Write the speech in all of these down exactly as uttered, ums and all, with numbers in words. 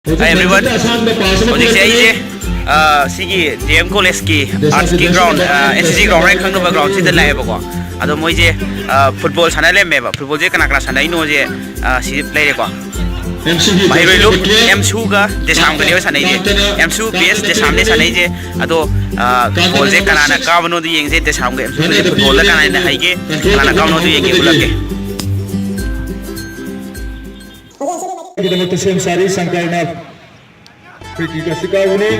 Hi everyone. ꯍꯧꯖꯤꯛꯁꯦ ꯑꯩꯁꯦ, ꯑ, ꯁꯤꯒꯤ ꯗꯤ ꯑꯦꯝ ꯀꯣꯂꯦꯖꯀꯤ ꯑꯥꯔꯠꯁꯀꯤ ꯒ꯭ꯔꯥꯎꯟ, ꯑ, ꯑꯦꯟ ꯁꯤ ꯁꯤ ꯒ꯭ꯔꯥꯎꯟ ꯍꯥꯏꯅ ꯈꯪꯅꯕ ꯒ꯭ꯔꯥꯎꯟꯁꯤꯗ ꯂꯥꯛꯑꯦꯕꯀꯣ꯫ ꯑꯗꯣ ꯃꯣꯏꯁꯦ, ꯑ, ꯐꯨꯠꯕꯣꯜ ꯁꯥꯟꯅ ꯂꯩꯔꯝꯃꯦꯕ꯫ ꯐꯨꯠꯕꯣꯜꯁꯦ ꯀꯅꯥ ꯀꯅꯥ ꯁꯥꯟꯅꯩꯅꯣꯁꯦ, ꯑ, ꯁꯤ ꯂꯩꯔꯦꯀꯣ꯫ ꯃꯍꯩꯔꯣꯏ ꯂꯨꯞ ꯑꯦꯝꯁꯨꯒ ꯗꯦꯁꯥꯝꯒꯅꯦꯕ ꯁꯥꯟꯅꯩꯁꯦ꯫ ꯑꯦꯝꯁꯨ ꯕꯤ ꯑꯦꯁ ꯗꯦꯁꯥꯝꯅꯦ ꯁꯥꯟꯅꯩꯁꯦ꯫ ꯑꯗꯣ, ꯑ, ꯕꯣꯜꯁꯦ ꯀꯅꯥꯅ ꯀꯥꯕꯅꯣꯗꯣ ꯌꯦꯡꯁꯦ꯫ ꯗꯦꯁꯥꯝꯒ ꯑꯦꯝꯁꯨꯒꯁꯦ ꯐꯨꯠꯕꯣꯜꯗ ꯀꯅꯥꯅ ꯍꯩꯒꯦ, ꯀꯅꯥꯅ ꯀꯥꯕꯅꯣꯗꯣ ꯌꯦꯡꯒꯦ ꯎꯠꯂꯛꯀꯦ꯫ ꯒꯤꯗꯃꯛꯇ ꯁꯦꯝ ꯁꯥꯔꯤ ꯁꯪꯀꯔꯅ꯫ Free kick ꯑꯁꯤ ꯀꯥꯎꯒꯅꯤ꯫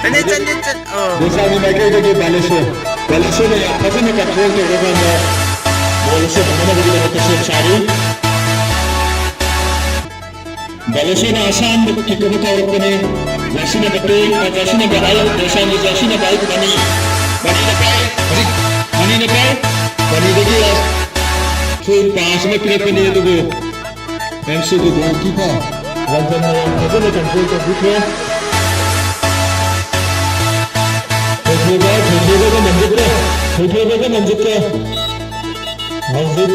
ꯆꯟꯗꯦ, ꯆꯟꯗꯦ, ꯆꯟ-, ꯑꯣ꯫ ꯗꯦꯁꯥꯝꯒꯤ ꯃꯥꯏꯀꯩꯗꯒꯤ ꯕꯥꯂꯦꯁꯣꯔ꯫ ꯕꯥꯂꯦꯁꯣꯔꯅ ꯌꯥꯝ ꯐꯖꯅ control ꯇꯧꯔꯀꯥꯟꯗ ball ꯑꯁꯤ ꯍꯟꯅꯅꯕꯒꯤꯗꯃꯛꯇ ꯁꯦꯝ ꯁꯥꯔꯤ꯫ ꯕꯥꯂꯦꯁꯣꯔꯅ ꯑꯁꯥꯡꯕ kick ꯑꯃ ꯀꯥꯎꯔꯛꯄꯅꯤ꯫ Jersey number ten, ꯑ, jersey number eight, ꯗꯦꯁꯥꯝꯒꯤ jersey number eight, ꯃꯅꯤ꯫ ꯃꯅꯤꯅ ꯀꯥꯏ꯫ ꯍꯧꯖꯤꯛ ꯃꯅꯤꯅ ꯀꯥꯏ꯫ ꯃꯅꯤꯗꯒꯤ full pass ꯑꯃ ꯄꯤꯔꯛꯄꯅꯤ, ꯑꯗꯨꯕꯨ ꯑꯦꯝꯁꯤꯒꯤ goalkeeper ꯔꯟꯖꯟꯅ ꯌꯥꯝ ꯐꯖꯅ control ꯇꯧꯕꯤꯈ꯭ꯔꯦ꯫ ꯊꯣꯏꯊꯣꯏꯕ, ꯊꯣꯏꯊꯣꯏꯕꯒ ꯃꯟꯖꯤꯠꯀ, ꯊꯣꯏꯊꯣꯏꯕꯒ ꯃꯟꯖꯤꯠꯀ꯫ ꯍꯧꯖꯤꯛ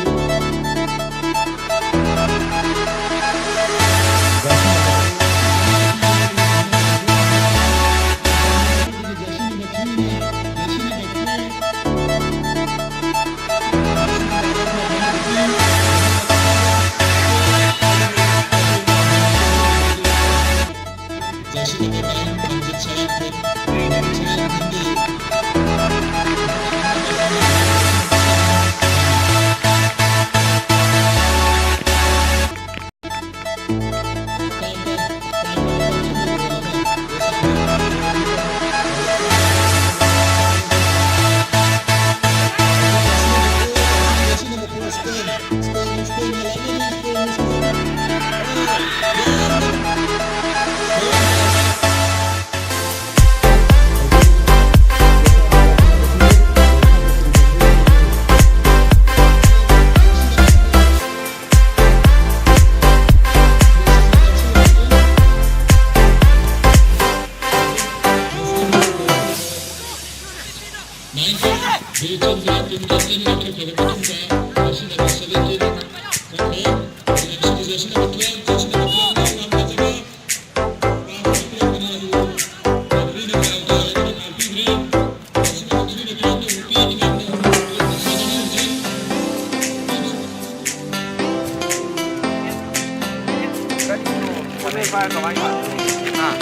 ꯑꯥ꯫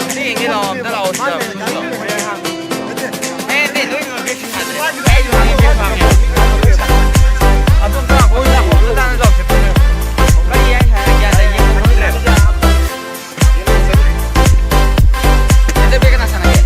ꯑꯗꯨ ꯌꯦꯡꯒꯦ ꯂꯥꯛꯑꯣ, ꯑꯝꯇ ꯂꯥꯛꯑꯣ ꯁꯤꯗ꯫ ꯑꯦ, ꯅꯠꯇꯦ, ꯅꯣꯏ ꯑꯗꯨ ꯑꯝꯇ ꯂꯥꯛꯑꯣ, ꯑꯝꯇ ꯂꯥꯛꯑꯣ, ꯑꯝꯇ ꯂꯥꯛꯑꯣ꯫ ꯀꯔꯤ ꯍꯥꯏ ꯍꯥꯏꯔꯒꯦ? ꯑꯗ ꯌꯦꯡꯕ ꯈꯪꯗ꯭ꯔꯦꯕ꯫ ꯁꯦꯟꯇꯔ ꯕꯦꯛ ꯀꯅꯥ ꯁꯥꯟꯅꯒꯦ?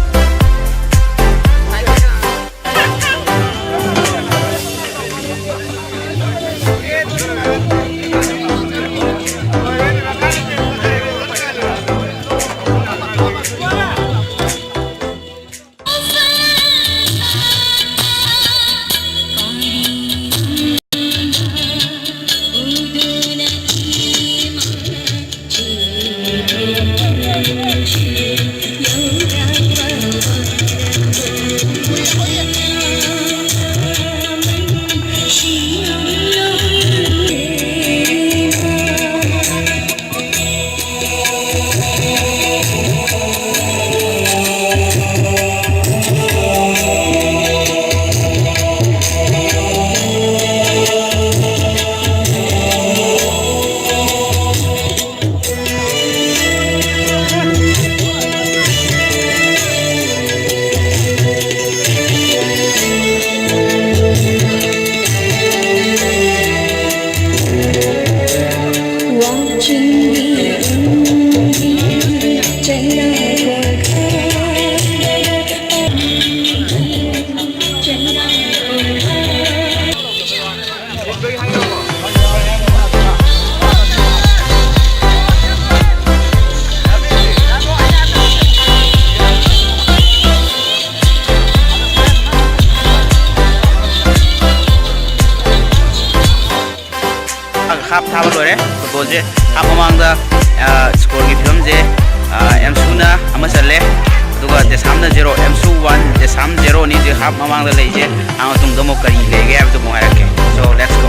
ꯍꯥꯞ ꯊꯥꯕ ꯂꯣꯏꯔꯦ꯫ ꯐꯨꯠꯕꯣꯜꯁꯦ ꯍꯥꯞ ꯃꯃꯥꯡꯗ, ꯑ, ꯁ꯭ꯀꯣꯔꯒꯤ ꯐꯤꯕꯝꯁꯦ, ꯑ, ꯑꯦꯝꯁꯨꯅ ꯑꯃ ꯆꯜꯂꯦ, ꯑꯗꯨꯒ ꯗꯦꯁꯥꯝꯅ ꯖꯦꯔꯣ꯫ ꯑꯦꯝꯁꯨ ꯋꯥꯟ, ꯗꯦꯁꯥꯝ ꯖꯦꯔꯣꯅꯤ ꯍꯧꯖꯤꯛ ꯍꯥꯞ ꯃꯃꯥꯡꯗ ꯂꯩꯔꯤꯁꯦ꯫ ꯑ ꯃꯇꯨꯡꯗ ꯑꯃꯨꯛ ꯀꯔꯤ ꯂꯩꯒꯦ ꯍꯥꯏꯕꯗꯨ ꯑꯃꯨꯛ ꯍꯥꯏꯔꯛꯀꯦ꯫ So, let's go.